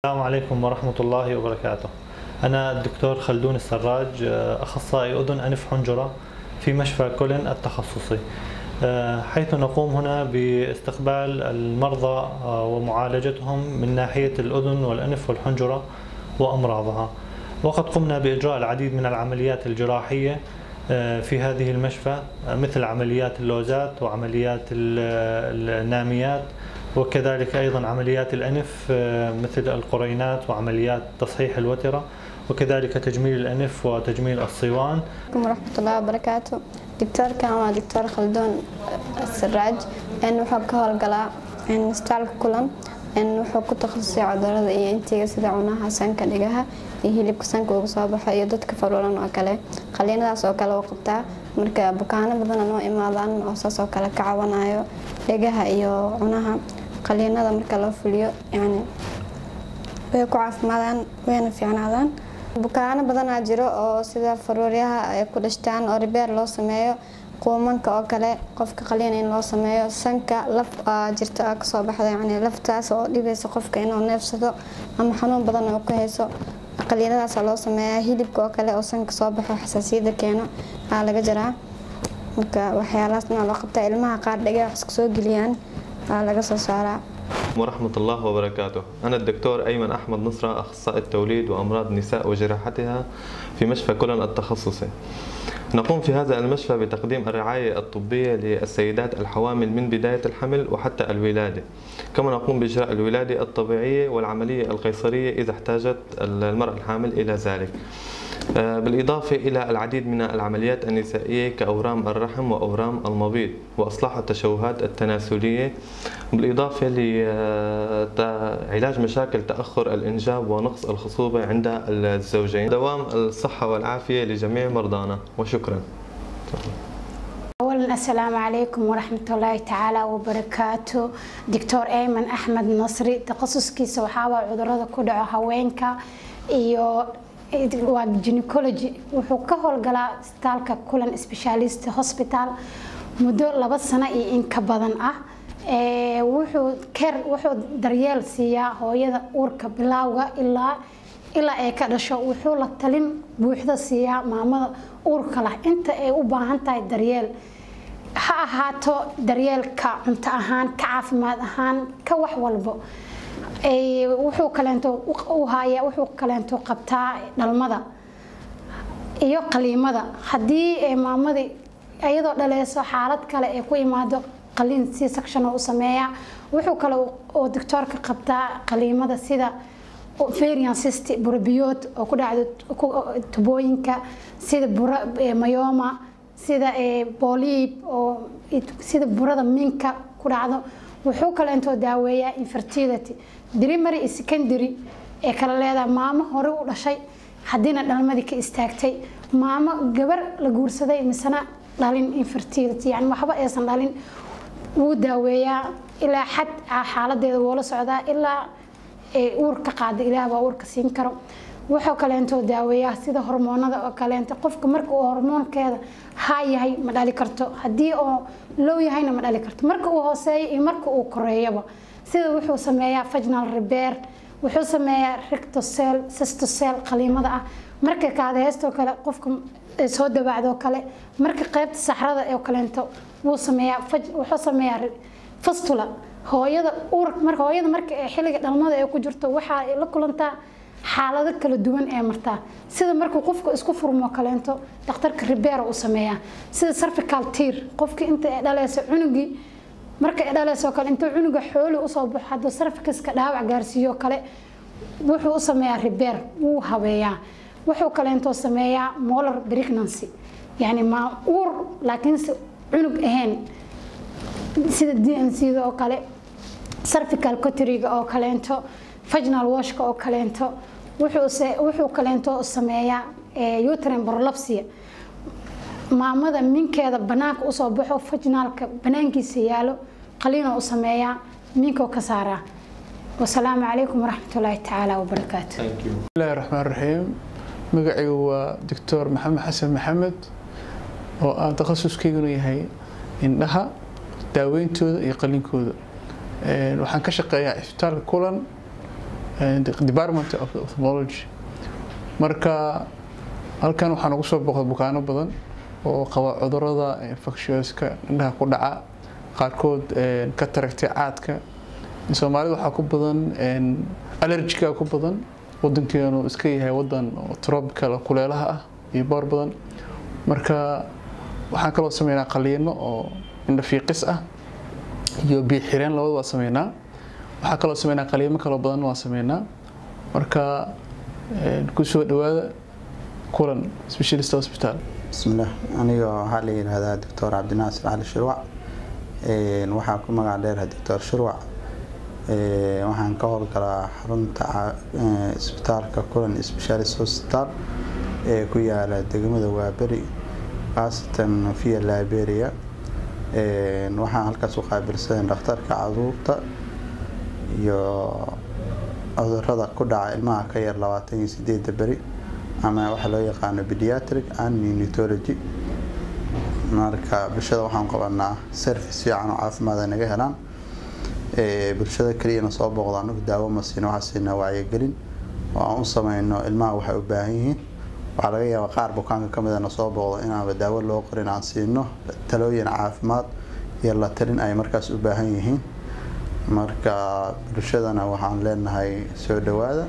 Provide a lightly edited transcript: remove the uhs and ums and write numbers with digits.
السلام عليكم ورحمة الله وبركاته. أنا الدكتور خلدون السراج، أخصائي أذن أنف حنجرة في مشفى كولن التخصصي، حيث نقوم هنا باستقبال المرضى ومعالجتهم من ناحية الأذن والأنف والحنجرة وأمراضها. وقد قمنا بإجراء العديد من العمليات الجراحية في هذه المشفى، مثل عمليات اللوزات وعمليات الناميات، وكذلك أيضا عمليات الأنف مثل القرينات وعمليات تصحيح الوترة، وكذلك تجميل الأنف وتجميل الصوان. عليكم ورحمة الله وبركاته. Doctor-kan waa Doctor Khaldoon Siraaj. Wuxuu ka howlgalaa isbitaalka Kulan. Wuxuu ku takhasusay cudurada ENT-ga, sida cunaha, sanka, dhegaha iyo hilibka sanka uga soo baxo iyo dadka faruuran oo kale. Qaliinadaas oo kale uu qabtaa. Marka bukaano badan noo imaadaan oo saas oo kale ka cawanayo dhegaha iyo cunaha. Qaliinada marka loo fuliyo, yani way ku caafimaadaan, wayna fiicnaadaan. Bukaano badanaa jiro oo sida faruuryaha ay ku dhashtaan oo repair loo sameeyo, quumanka oo kale qofka qaliin in loo sameeyo, sanka laf jirta kasoo baxda, yani laftaas oo dhibaysa qofka inuu neefsado ama xanuun badan oo ku hayso, qaliinadaas loo sameeyaa. Hilibka oo kale oo sanka soo baxo, xasaasiyadda keeno, aa laga jaraa. Marka waxyaalahaasna loo qabtaa. Ilmaha qaar dhagaha wax iska soo geliyaan, aa laga soo saaraa. ورحمة الله وبركاته. أنا الدكتور أيمن أحمد نصرة، أخصائي التوليد وأمراض النساء وجراحتها في مشفى كولن التخصصي. نقوم في هذا المشفى بتقديم الرعاية الطبية للسيدات الحوامل من بداية الحمل وحتى الولادة، كما نقوم بإجراء الولادة الطبيعية والعملية القيصرية إذا احتاجت المرأة الحامل إلى ذلك، بالإضافة إلى العديد من العمليات النسائية كأورام الرحم وأورام المبيض وإصلاح التشوهات التناسلية، بالإضافة لعلاج مشاكل تأخر الإنجاب ونقص الخصوبة عند الزوجين. دوام الصحة والعافية لجميع مرضانا، وشكرا. أولا، السلام عليكم ورحمة الله تعالى وبركاته. دكتور أيمن أحمد نصري تخصصkiisa waxaa waa cudurada ku dhaco haweenka iyo waa gynecology. Wuxuu ka howlgalaa isbitaalka Kulan Specialist Hospital muddo 2 sano iyo in ka badan ah. Wuxuu care, wuxuu daryeel siiyaa hooyada uurka bilowga ilaa ay ka dhasho. Wuxuu la talin buuxda siiyaa maamada uurka leh inta ay u baahan tahay daryeel, ha ahaato daryeelka cunto ahaan, ka caafimaad ahaan, ka wax walbo. Wuxuu kaleento u haya, wuxuu kaleento qabtaa dhalmada iyo qaliimada. Haddii maamadii iyadoo dhaleyso xaalad kale ay ku imaado, qaliin C section oo u sameeyaa. Wuxuu kale oo doctoorka qabtaa qaliimada sida ovarian cyst, burabiyood oo ku dhacdo tubooyinka, sida bura myoma, sida polyp oo sida burada minka ku dhacdo. Wuxuu kale intoo daaweeyaa infertility, primary iyo secondary ee kala leedahay, maamo hore u dhashay haddiina dhalmadii ka istaagtay, maamo gabar la guursaday misena dhalin, infertility yani waxba aysan dhalin, wuu daaweeyaa ilaa xad. Xaaladeeda wuu la socdaa ilaa ay uur ka qaada. Ilaah baa uurka siin karo. Wuxuu kaleentoo daaweeyaa sida hormoonada oo kaleento. Qofka marka uu hormoonkeeda haa yahay ma dhali karto, haddii oo low yahayna ma dhali karto, marka uu hooseeyo iyo marka uu koreeyaba. Sida wuxuu sameeyaa vaginal repair, wuxuu sameeyaa rectocele, cystocele, qaliimada ah marka kaada heestoo kale qofka soo dabaacdoo kale, marka qaybta saxrada oo kaleento wuu sameeyaa. Wuxuu sameeyaa fistula. Hooyada uur, marka hooyada marka ay xilliga dhalmada ay ku jirto, waxa ay la kulantaa xaalado kala duwan ee martaa, sida markuu qofku isku furmo kaleento, dhakhtarka repair uu sameeyaa, sida cervical tear, qofka inta ay dhalayso cunugii, marka ay dhalayso kale, intuu cunuga xooli usoo baxo, hadduu cervixka dhaawac gaarsiiyo kale, wuxuu u sameeyaa repair, wuu habeeyaa. Wuxuu kaleentoo sameeyaa molar pregnancy, yani ma uur laakiinse cunug ahayn, sida D&C oo kale, cervical cautery-ga oo kaleento, vaginal washka oo kaleento. Wuxuu kaleento sameeyaa uterine prolapse, maamada minkeeda banaanka usoo baxo, vaginalka banaankiisa yaalo, qaliinoo u sameeyaa, minkoo ka saaraa. Wasalaamu calaykum waraxmatullaahi tacaala wabarakaatu. Bismillahi raxmaan raxiim. Magacaygu waa Doctor Maxamed Xasan Maxamed, oo aan takhasuskayguna yahay indhaha, daaweyntooda iyo qaliinkooda. Waxaan ka shaqeeyaa isbitaalka Kulan. Department of Ophthalmology. Marka halkan waxaan ugu soo booqday bukaano badan oo qaba cudurrada infectiouska indhaha ku dhaca, qaarkood ka taragtay caadka. Soomaalida waxaa ku badan allergiga ku badan, wadankeenu iska yahay wadan oo tropical kuleelaha ah iyo boor badan. Marka waxaan kaloo sameynaa qaliino oo indha fiiqis ah iyo biyo xireen, labada waa sameynaa. Waxaa kaloo sameynaa qaliimo kaloo badan waa sameynaa. Marka kusoo dhawaada Kulan Specialist Hospital. Bismillaah, aniga waxaa la yidhaahdaa Doctor Cabdinaasir Cali Shirwac, waxaa ku magac dheeraha Doctor Shirwac. Waxaan ka howlgalaa xarunta isbitaalka Kulan Specialist Hospital ee ku yaala degmada Waaberi, khaasatan via Liberia. Waxaan halkaas u qaabilsan dhakhtarka caruurta iyo cudurada ku dhaca ilmaha ka yar 28-da beri, ama waxa loo yaqaano pediatric and neonatology. Marka bulshada waxaan qabanaa service fiican oo caafimaad ay naga helaan. Bulshada keliyana soo booqda anagu daawo ma siino, waxaa siinaa wacyigelin oo aan u sameyno ilmaha waxay u baahan yihiin. Waxaa laga yaabaa qaar bukaanka kamid a na soo booqdo inaanba daawo loo qorin, aan siino talooyin caafimaad iyo la talin ay markaas u baahan yihiin. Marka bulshadana waxaan leenahay soo dhawaada.